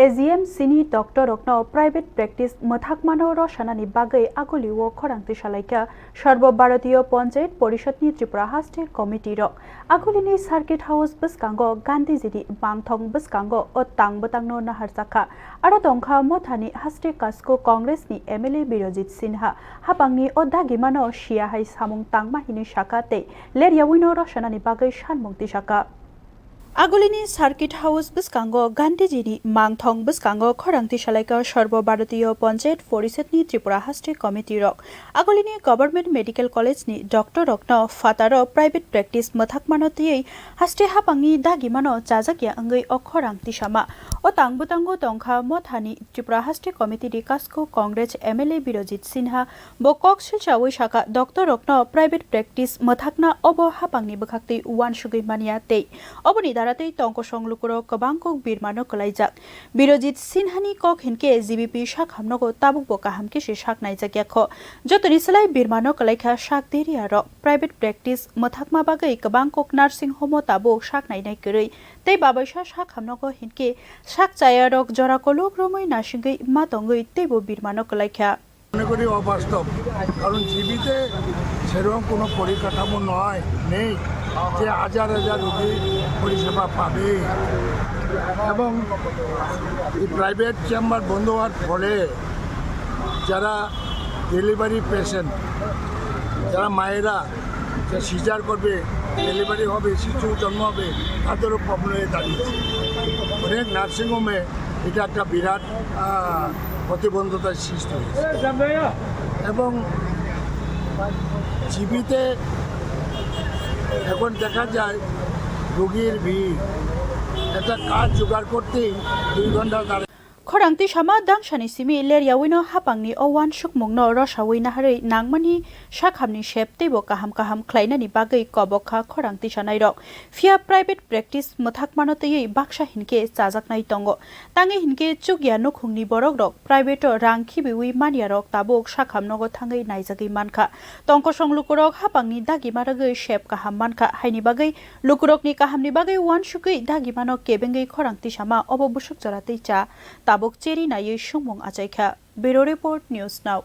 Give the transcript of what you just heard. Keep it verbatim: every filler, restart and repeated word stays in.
A G M C ni doctor rokno private practice mwthakmano rw sanani bagwi agulio khorang tisalaikha Sarbo Bharatiya Panchayat Porishad ni Tripura Haste Committee rok. Agulini Circuit House bwskango Gandhiji ni mangthong bwskango o tang bwtangno naharjakha. Aro tongkha Mothani Haste Kasko Congress ni M L A Birojit Sinha hapangni o dagimano siya hai samung tangma hinwi sakha tei leryaui no rw sanani bagwi sanmung tisakha. Agulini Circuit House bwskango Gandhiji ni mangthong bwskango khorang tisalaikha Sarbo Bharatiya Panchayat Porishad ni Tripura Haste Committee rok. Agulini Government Medical College ni doctor rokno phataro private practice mwthakmano twiwi haste hapangni dagimano chajakya wngwi o khorang tisama. O tang bwtango tongkha Mothani Tripura Haste Committee ni Kasko Congress M L A Birojit Sinha. Bo kok silchaui sakha, doctor rokno private practice mwthakna obo hapangni bwkhaktwi uansugwi manya tei oboni daratwi tongkosong lukurok kwbang kok birmano kwlaijak. Birojit Sinhani kok hinkhe G B P sak hamnogo tabukbo kaham khe se sak naijakya kho. Jotoni slai birmano kwlaikha sak deriarok. Private practice mwthakma bagwi kwbang kok nursing home-o tabuk sak nainai kwrwi tei babaisa sak hamnogo hinkhe sak chayarok jora kolok romwi nasingwi ma tongwi teibo birmano kwlaikha. মনে করি অবাস্তব, কারণ জিবিতে সেরকম কোনো পরিকাঠামো নয়, নেই যে হাজার হাজার রোগী পরিষেবা পাবে। এবং এই প্রাইভেট চেম্বার বন্ধ হওয়ার ফলে যারা ডেলিভারি পেশেন্ট, যারা মায়েরা যে সিজার করবে, ডেলিভারি হবে, শিশু জন্ম হবে, তাদেরও প্রবলেমে দাঁড়িয়েছে। অনেক নার্সিংহোমে এটা একটা বিরাট আহ, প্রতিবন্ধতার সৃষ্টি হয়েছে। এবং জিবিতে এখন দেখা যায় রোগীর ভিড়, একটা কাজ জোগাড় করতেই দুই ঘন্টা দাঁড়ায়। Khorang tisama dangsani simi leryaui no hapangni o uansukmung no rw saui naharwi nangmani sakhamni sep teibo kaham kaham khlainani bagwi kobok kha khorang tisanairok. Phiya private practice mwthakmano twiwi baksa hinkhe chajaknai tongo. Tangwi hinkhe chukya nukhungni borokrok private-o rang khibiui manyarok tabuk sakhamnogo thangwi naijagwi mankha. Tongkosong lukurok hapangni dagima rwgwi sep kaham mankha, haini bagwi lukurokni kahamni bagwi uansukwi dagimano kebengwi khorang tisama obo bwswk jora tei cha tabuk cheri naiwi sungmung achaikha. Bureau Report, News Now.